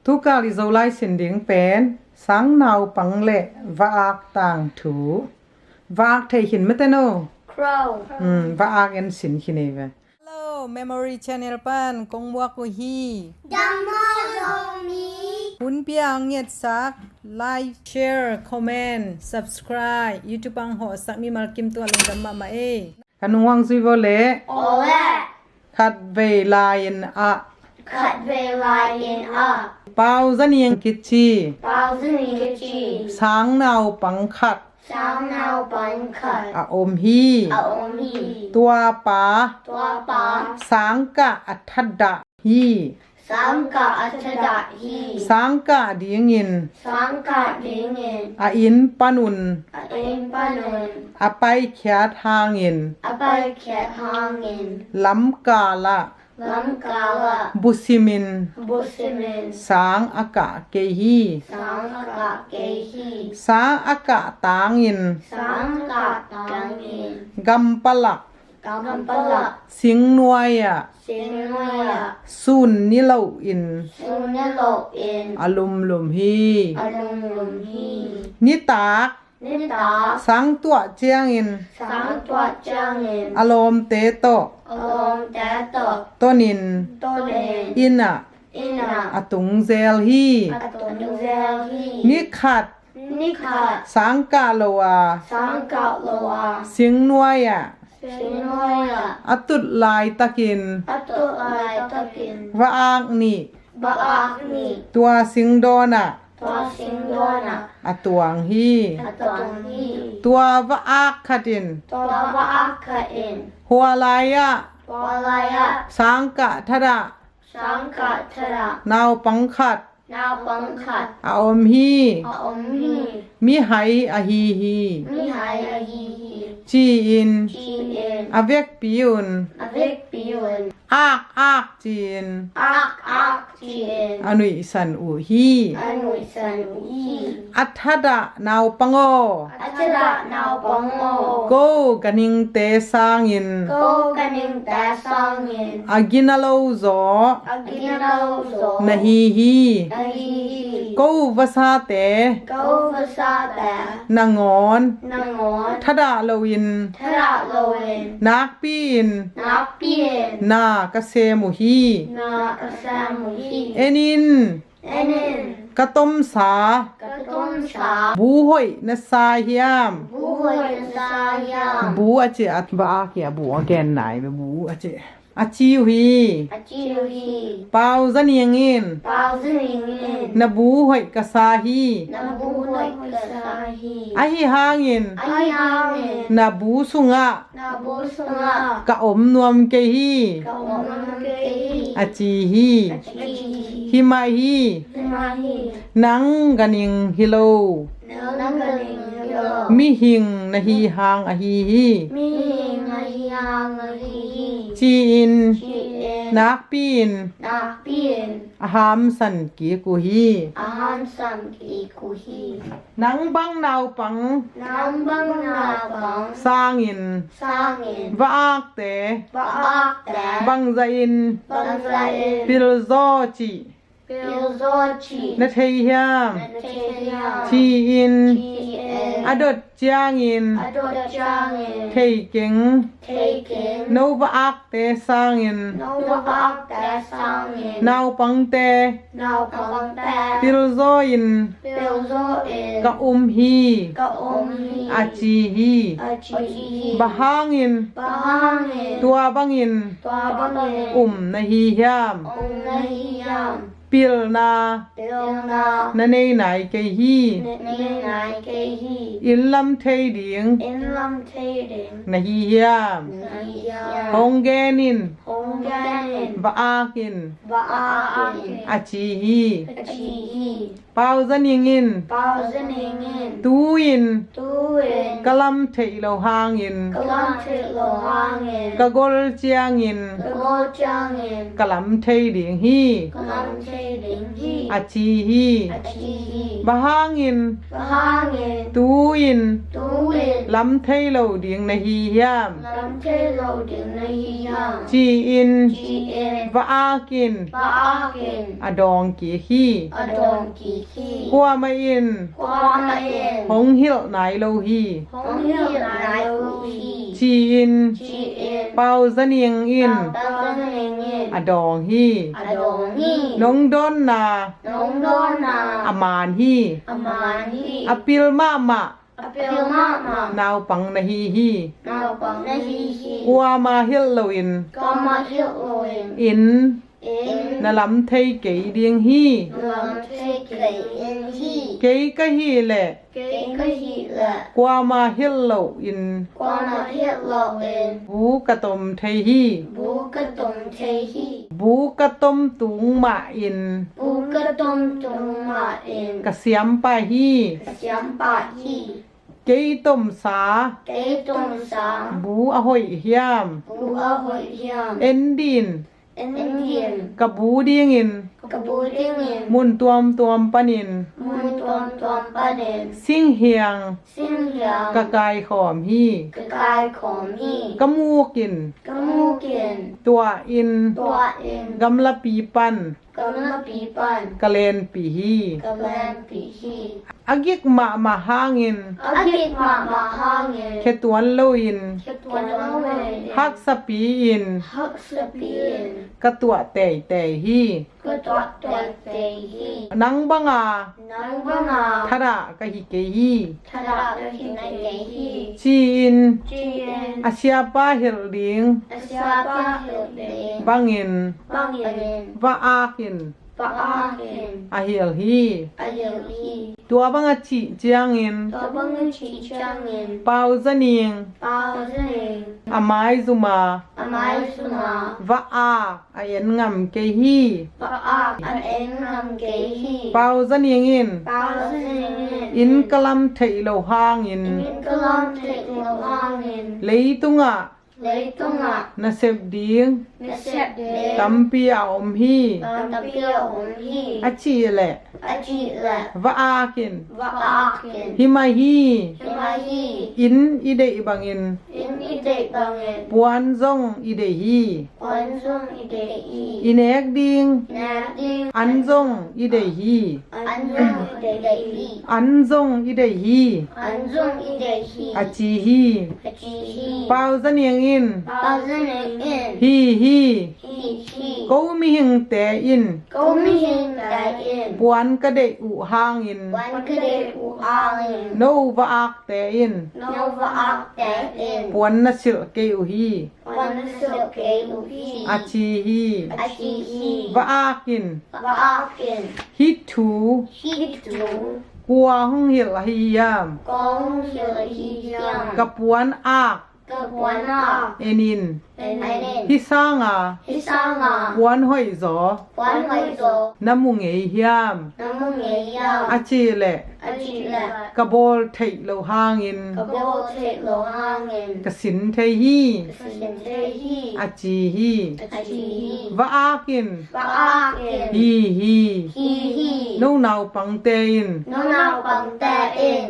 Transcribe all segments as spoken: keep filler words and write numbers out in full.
Tukal i Zolai sin ding pen sang naupang le va-ak tangthu. Va-ak thei khin mate no. Crow. Hmm, va-ak en sin khin ei ve. Hello, Memory Channel pan kong muak uh hi. Dam maw Zomi. Hun pia ang ngetsak, like, share, comment, subscribe, YouTube ang hawhsak mimal kim tua lungdam mahmah ei. Ka nung hong zui vo le. Ole. Khat vei lai-in ah. Khat vei lai-in ah. Pau Za Niang kici. Pau Za Niang kici. Sang naupang khat. Sang naupang khat. A om hi. A om hi. Tua pa. Tua pa. Sangkah a thadah hi. Sangkah a thadah hi. Sangkah dingin. Sangkah dingin. A inn panun. A inn panun. A paikhiat hangin. A paikhiat hangin. Lamkal ah. Lamkal ah. Busimin. Busimin. Sang a kah kei hi. Sang a kah kei hi. Sang a kah tangin. Sang a kah tangin. Gam palak. Gam palak. Singnuai ah. Singnuai ah. Sun niloh in. Sun niloh in. A lumlum hi. A lumlum hi. Nitak. Nitak. Sang tuah ciangin. Sang tuah ciangin. A lawmte tawh. A lawmte tawh. Tonin. Tonin. Inn ah. Inn ah. A tung zel hi. A tung zel hi. Ni khat. Ni khat. Sang kah lo a. Sang kah lo a. Singnuai ah. Singnuai ah. A tut laitakin. A tut laitakin. Va-ak nih. Va-ak nih. Tua singdawn ah. Tua singdawn ah. A tuang hi. A tuang hi. Tua va-ak khat in. Tua va-ak khat in. Hua lai ah. Hua lai ah. Sang kah thadah. Sang kah thadah. Naupang khat. Naupang khat. A om hi. A om hi. Mihai ahi hi. Mihai ahi hi. Ci-in. Ci-in. A vekpi un. A vekpi un. Ak, ak ci-in. Ak, ak ci-in. A nuihsan uh hi. A nuihsan uh hi. A thadah naupang aw. A thadah naupang aw. Ko ka ningte sangin. Ko ka ningte sangin. A gina lo zaw. A gina lo zaw. Na hi hi. Na hi hi. Ko vasate. Ko vasate. Nangawn. Nangawn. Thadah loin. Thadah loin. Nakpi-in. Nakpi-in. Na ka sem uh hi. Na ka sem uh hi. En in. En in. Ka tomsa. Ka tomsa. Bu hoih na sa hiam? Bu hoih na sa hiam? Bu a ci a va-ak hi a bu a gen nai ve bu a ci. A ci uh hi. A ci uh hi. Pau Za Niang in. Pau Za Niang in. Na bu hoih ka sa hi. Na bu hoih ka sa hi. Ahi hangin. Ahi hangin. Na bu sungah. Na bu sungah. Ka om nuam kei hi. Ka om nuam kei hi. A ci hi. A ci hi. Hi mah hi. Hi mah hi. Nang ka ning hi lo. Nang ka ning hi lo. Mihing na hi hang ahi hi. Mihing na hi hang ahi hi. Ci-in. Ci-in. Nakpi-in. Nakpi-in. A hamsan kik uh hi. A hamsan kik uh hi. Nang bang naupang. Nang bang naupang. Sangin. Sangin. Va-akte. Va-akte. Bangzahin. Bangzahin. Pilzaw cih. Pilzaw cih. Na thei hiam? Na thei hiam? Ci-in. Ci-in. A dot ciangin. A dot ciangin. Thei keng. Thei keng. No va-akte sangin. No va-akte sangin. Naupangte. Naupangte. Pilzaw in. Pilzaw in. Ka um hi. Ka um hi. A ci hi. A ci hi. Bang hangin. Bang hangin. Tua bangin. Tua bangin. Um na hi hiam? Um na hi hiam? Pilna. Pilna. Na nei nai kei hi. Na nei nai kei hi. Inn lam thei ding. Inn lam thei ding. Na hi hiam? Na hi hiam? Hong gen in. Hong gen in. Va-ak in. Va-ak in. A ci hi. A ci hi. Pau Za Ning in. Pau Za Ning in. Tu-in. Tu-in. Ka lam theih loh hangin. Ka lam theih loh hangin. Ka gol ciangin. Ka gol ciangin. Ka lam thei ding hi. Ka lam thei a ci hi. Bang hangin tu-in lam thei lo ding na hi hiam? Ci-in va-akin a dawng kik hi. Kuamah in hong hilh nai lo hi, ci-in Pau Za Ning in a dawng hi. Nong dawnna a man hi. A pil mahmah naupang na hi hi. Kuamah hilh loin inn na lam thei kei ding hi. Kei ka hih leh kuamah hilh loin bu ka tom thei hi. Bu ka tom tung mahin ka siam pah hi. Kei tomsa bu a hoih hiam? En dih in. Ka bu dingin mun tuamtuam panin singhiang ka kaikhawm hi. Ka muk in tuah in gamlapi pan ka lenpih hi. A gik mahmah hangin khe tuan loin haksapi-in ka tuah teitei hi. Nang banga thadah ka hi kei hi, ci-in a siapa hilh ding bangin va-akin a hilh hi. Tua bang a cih ciangin Pau Za Ning a maizum a va-ak a en ngam kei hi. Pau Za Ning in inn ka lam theih loh hangin leitungah nasep ding tampi a om hi, a cih leh va-akin, hi mah hi. Inn i deih bangin puan zong i deih hi. I nek ding an zong i deih hi. An zong i deih hi, a ci hi. Pau Za Ning in, hi hi, ko mihingte in puan ka deih uh hangin no va-akte in puan na silh kei uh hi, a ci hi. Va-akin, hih thu kua hong hilh ahi hiam? Ka puan ak en in. Hih sanga puan hoihzaw na mu ngei hiam? A cih leh ka bawl theih loh hangin ka sin thei hi. A ci hi. Va-akin, hi hi, no naupangte in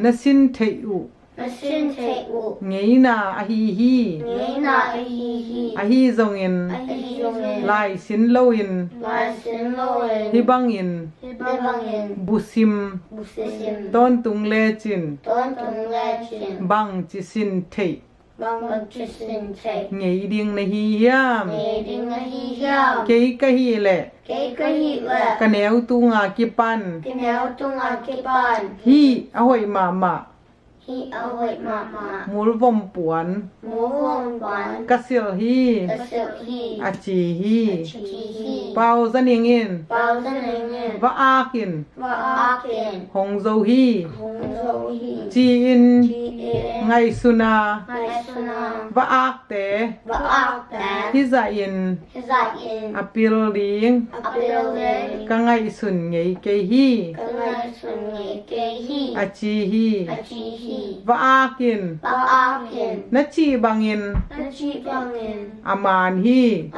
na sin theih uh ngeina ahi hi. Ahi zongin lai sin loin hih bangin busim tawntung lecin bangci sin theih ngei ding na hi hiam? Kei ka hih leh ka neu tunga kipan hih a hoih mahmah mulvom puan ka silh hi, a ci hi. Pau Za Ning in va-akin hong zo hi, ci-in ngaihsuna va-akte hih zahin a pil ding ka ngaihsun ngei kei hi, a ci hi. Va-akin, na cih bangin a man hi.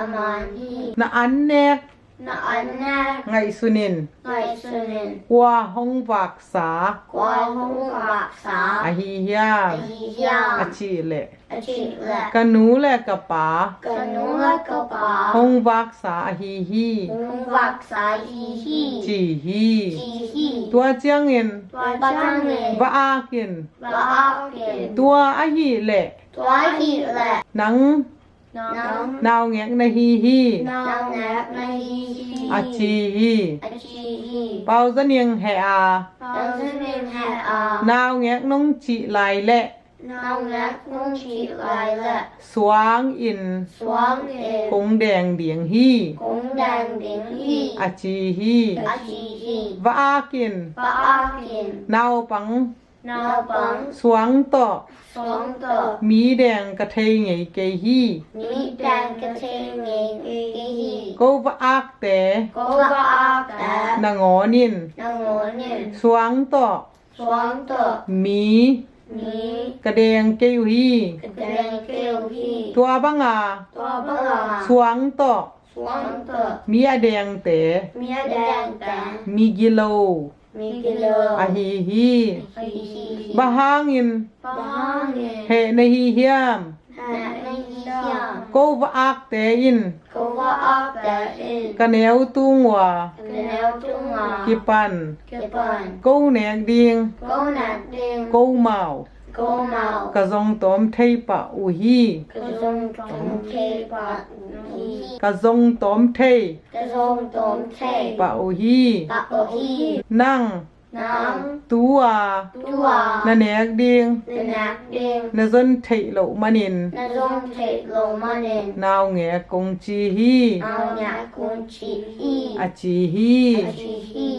Na annek na annek ngaihsun in. Ngaihsun in. Kua hong vaksa. Kua hong vaksa. Ahi hiam. Ahi hiam. A cih leh. A cih leh. Ka nu le ka pa. Ka nu le ka pa. Hong vaksa ahi hi. Hong vaksa ahi hi. Ci hi. Ci hi. Tua ciangin. Tua ciangin. Va-ak in. Va-ak in. Tua ahih leh. Tua ahih leh. Nang. Nang. Naungek na hi hi. Naungek na hi hi. A ci hi. A ci hi. Pau Za Ning heh a. Pau Za Ning heh a. Naungek nong cih lai leh. Naungek nong cih lai leh. Suang in. Suang in. Kong deng ding hi. Kong deng ding hi. A ci hi. A ci hi. Va-ak in. Va-ak in. Naupang. Naupang. Suang tawh. Suang tawh. Mi deng ka thei ngei kei hi. Mi deng ka thei ngei kei hi. Ko va-akte. Ko va-akte. Nangawn in. Nangawn in. Suang tawh. Suang tawh. Mi. Mi. Ka deng kei uh hi. Ka deng kei uh hi. Tua banga. Tua banga. Suang tawh. Suang tawh. Mi a dengte. Mi a dengte. Migilo. Migilo. Ahi hi. Ahi hi. Bang hangin. Bang hangin. Heh na hi hiam. Heh na hi hiam. Ko va-akte in. Ko va-akte in. Ka neu tung ua. Ka neu tung ua. Kipan. Kipan. Ko nek ding. Ko nek ding. Ko mau. Ko mau. Ka zong tawm thei pah uh hi. Ka zong tawm thei pah uh hi. Ka zong tawm thei. Ka zong tawm thei. Pah uh hi. Pah uh hi. Nang. Nang. Tu-a. Tu-a. Na nek ding. Na nek ding. Na zon theih loh manin. Na zon theih loh manin. Naungek kong ci hi. Naungek kong ci hi. A ci hi. A ci hi.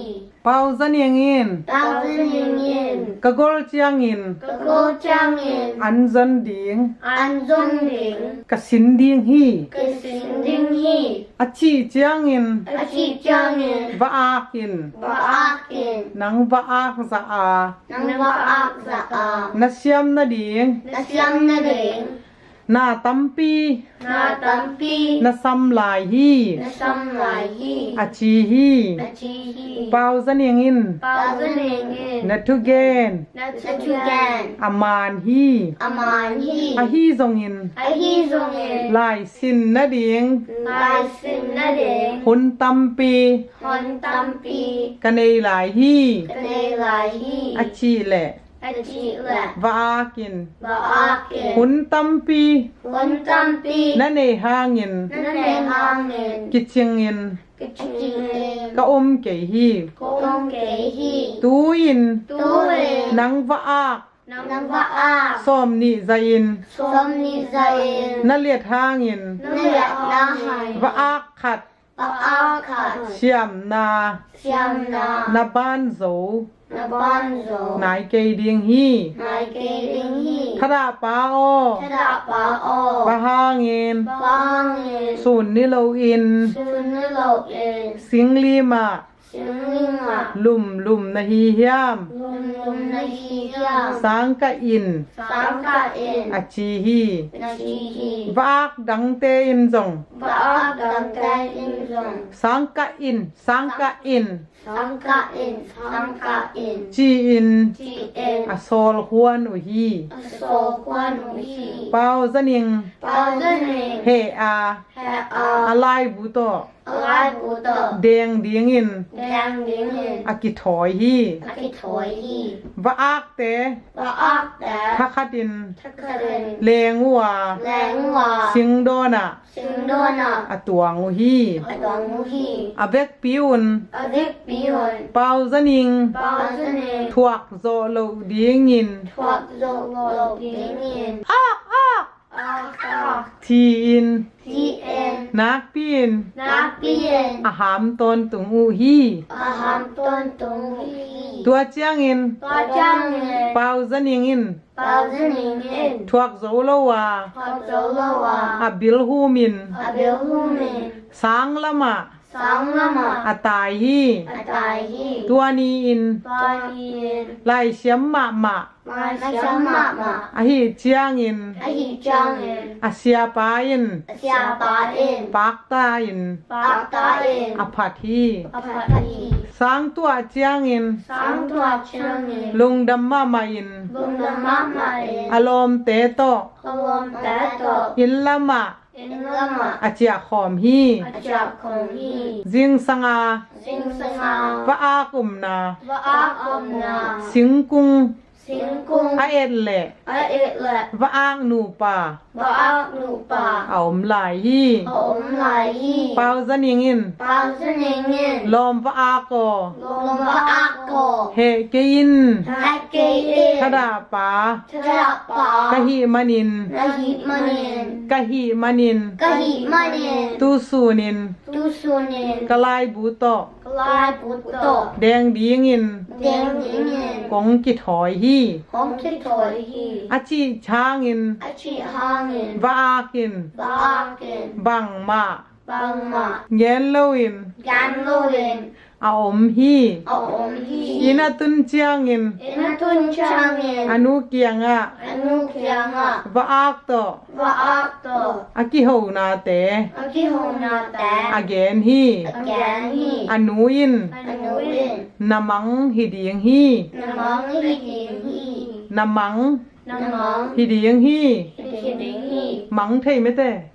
Pau Za Ning in. Pau Za Ning in. Ka gol ciangin. Ka gol ciangin. An zon ding. An zon ding. Ka sin ding hi. Ka sin ding hi. A cih ciangin. A cih ciangin. Va-ak in. Va-ak in. Nang va-ak zah a. Nang va-ak zah a. Na siam nading. Na siam nading. Na tampi. Na tampi. Na sam lai hi. Na sam lai hi. A ci hi. A ci hi. Pau Za Ning in. Pau Za Ning in. Na thugen. Na thugen. A man hi. A man hi. Ahi zongin. Ahi zongin. Lai sin nading. Lai sin nading. Hun tampi. Hun tampi. Ka nei lai hi. Ka nei lai hi. A cih leh. A cih leh. Va-ak in. Va-ak in. Hun tampi. Hun tampi. Na nei hangin. Na nei hangin. Kicing in. Kicing in. Ka om kei hi. Ka om kei hi. Tu-in. Tu-in. Nang va-ak. Nang va-ak. Sawm nih zahin. Sawm nih zahin. Na liat hangin. Na liat hangin. Va-ak khat. Va-ak khat. Siamna. Siamna. Na ban zo. Na ban zo. Nai kei ding hi. Nai kei ding hi. Thadah pa aw. Thadah pa aw. Bang hangin. Bang hangin. Sun ni loin. Sun ni loin. Singlim ah. Singlim ah. Lumlum na hi hiam. Lumlum na hi hiam. Sang kah in. Sang kah in. A ci hi. A ci hi. Va-ak dangte in zong. Va-ak dangte in zong. Sang kah in. Sang kah in. Sang kah in. Sang kah in. Ci-in. Ci-in. A sawl khuan uh hi. A sawl khuan uh hi. Pau Za Ning. Pau Za Ning. Heh a. Heh a. A laibu tawh. A laibu tawh. Deng dingin. Deng dingin. A kithawi hi. A kithawi hi. Va-akte. Va-akte. Thakhatin. Thakhatin. Leng uh a. Leng uh a. Singdawn ah. Singdawn ah. A tuang uh hi. A tuang uh hi. A vekpi un. A vekpi un. Pau Za Ning. Pau Za Ning. Thuak zawh loh dingin. Thuak zawh loh dingin. Ak, ak. Ak, ak. Thi-in. Thi-in. Nakpi-in. Nakpi-in. A ham tawntung uh hi. A ham tawntung uh hi. Tua ciangin. Tua ciangin. Pau Za Ning in. Pau Za Ning in. Thuak zo lo a. Thuak zo lo a. A bilhum in. A bilhum in. Sang lamah. sang lamah a tai hi. A tai hi. Tua ni-in, tua ni-in, laisiam mahmah, laisiam mahmah, ahih ciangin, ahih ciangin, a siapa in, a siapa in, pakta in, pakta in, a phat hi. A phat hi. Sang tuah ciangin, sang tuah ciangin, lungdam mahmah in, lungdam mahmah in, a lawmte tawh, a lawmte tawh, inn lamah, inn lamah, a ciahkhawm hi. A ciahkhawm hi. Zingsanga, zingsanga, va-ak omna, va-ak omna, singkung, singkung, a et leh, a et leh, va-ak nupa, va-ak nupa, a om lai hi. A om lai hi. Pau Za Ning in, Pau Za Ning in, lawm va-ak aw, lawm va-ak aw, heh kei in, heh kei in, thadah pa, thadah pa, ka hih manin, ka hih manin, ka hih manin, ka hih manin, tu sunin, tu sunin, ka laibu tawh, ka laibu tawh, deng dingin, deng dingin, kong kithawi hi. Kong kithawi hi. A cih hangin, a cih hangin, va-ak in, va-ak in, bangmah, bangmah, gen loin, gen loin, a om hi. A om hi. Inn a tun ciangin, inn a tun ciangin, a nu kiangah, a nu kiangah, va-ak tawh, va-ak tawh, a kihonate, a kihonate, a gen hi. A gen hi. A nu in, a nu in, na mang hi ding hi. Na mang hi ding hi. Na mang, na mang, hi ding hi. Hi ding hi. Mang thei mete.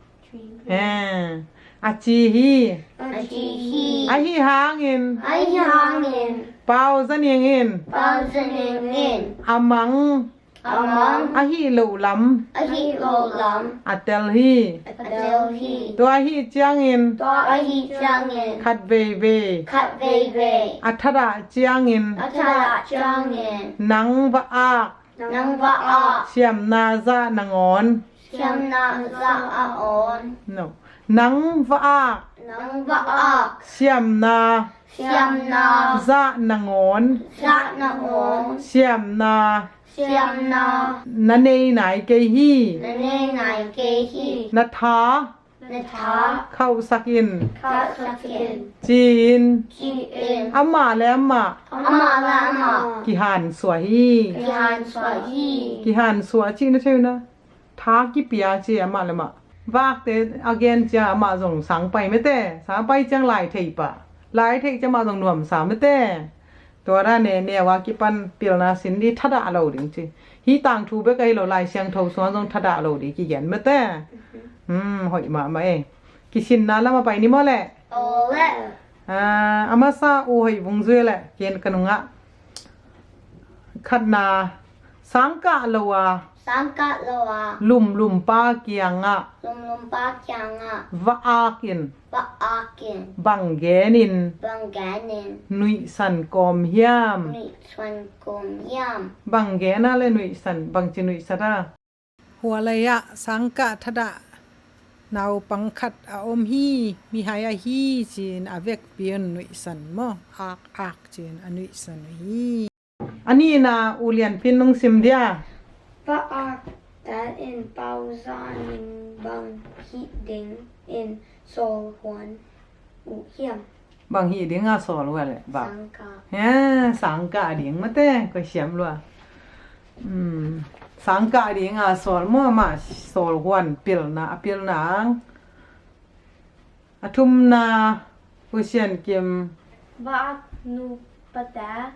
Eh, a ci hi. A ci hi. Ahi hangin, ahi hangin, Pau Za Ning in, Pau Za Ning in, a mang, a mang, ahi loh lam, ahi loh lam, a tel hi. A tel hi. Tua ahi ciangin, tua ahi ciangin, khat veivei, khat veivei, a thadah ciangin, a thadah ciangin, nang va-ak, nang va-ak, siamna zah nangawn, siamna zah nangawn. No. Nang va-ak, nang va-ak, siamna, siamna, zah nangawn, zah nangawn, siamna, siamna, na nei nai kei hi. Na nei nai kei hi. Na tha, na tha, khauhsak in. Khauhsak in. Ci-in. Ci-in. Amah le amah. Amah le amah. Kihansuah hi. Kihansuah hi. Kihansuah cihna thei uh na. Tha kipia ci amah le amah. Va-akte a gen ciang amah zong sang pai mete. Sang pai ciang lai thei pah. Lai thei ciang amah zong nuamsa mete. Tua dan ne neu a kipan pilna sin dih thadah lo ding ci. Hih tangthu bek ahi lo, Lai Siangtho sungah zong thadah lo dih kigen mete. Hmm, hoih mahmah e. Kisinna lamah pai ni maw leh? Aw leh. Ah, a masa U Hoih Vung Zui leh ken ka nungah. Khatna, sangkah lo a, sangkah lo a, lumlum pa kiangah, lumlum pa kiangah, va-ak in, va-ak in, bang genin, bang genin, nuihsan kawm hiam? Nuihsan kawm hiam? Bang gen a le nuihsan, bangci nuihsan a? Hua lei ah sangkah thadah naupang khat a om hi, mihai ahi ci-in a vekpi un nuihsan maw, ak ak ci-in a nuihsan uh hi. A nihna U Lian Pin nung sim dia. Va-ak te in Pau Za Ning bang hih dingin sawl huan uh hiam? Bang hih dinga sawl uh a leh bang? Sangkah. He, sangkah ding mate, koi siam lua. Hmm, sangkah dinga sawl maw, amah sawl huan pilna, a pilna ang. A thumna, U Sian Kim. Va-ak nupate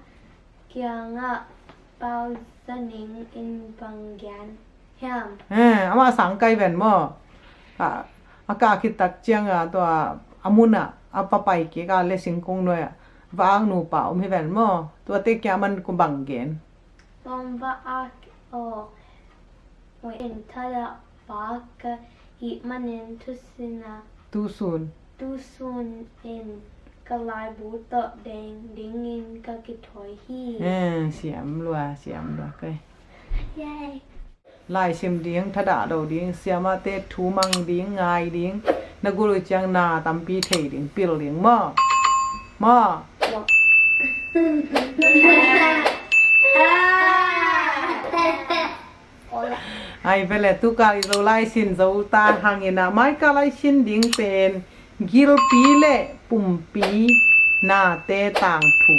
kiangah Pau Za Ning in bang gen hiam? Eh, amah sangkah hi ven maw? A, a kah khit tak ciangah tua a munah a va pai kik a le singkung nuai-ah va-ak nupa om hi ven maw? Tuate kiang amah in kua bang gen? Kong va-ak aw, hih in thadah pa ka hih manin tu sun a, tu sun, tu sun in ka laibu tawh deng dingin ka kithawi hi. Eh, siam lua, siam lua kei. Yay. Lai sim ding, thadah lo ding, siamahte thu mang ding, ngai ding, na gul uh ciang na tampi thei ding, pil ding maw? Maw? Maw. Ai vele, tukal i Zo lai sin zo ta hangin ah, mai ka lai sin ding pen gilpi le Pumpi nate tangthu.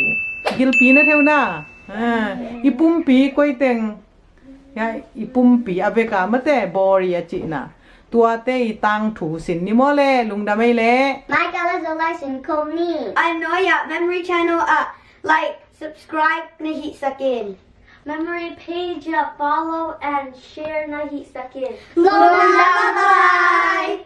Gilpi na theu na. Ah, i pumpi koi teng. Ya, i pumpi a veka mate bori a cihna. Tuate i tangthu sin ni maw le, lungdam ei le. Michael a zo lai sin kong ni. A noia Memory Channel ah like, subscribe na hih sakin. Memory page ah follow and share na hih sakin. Lungdam bye.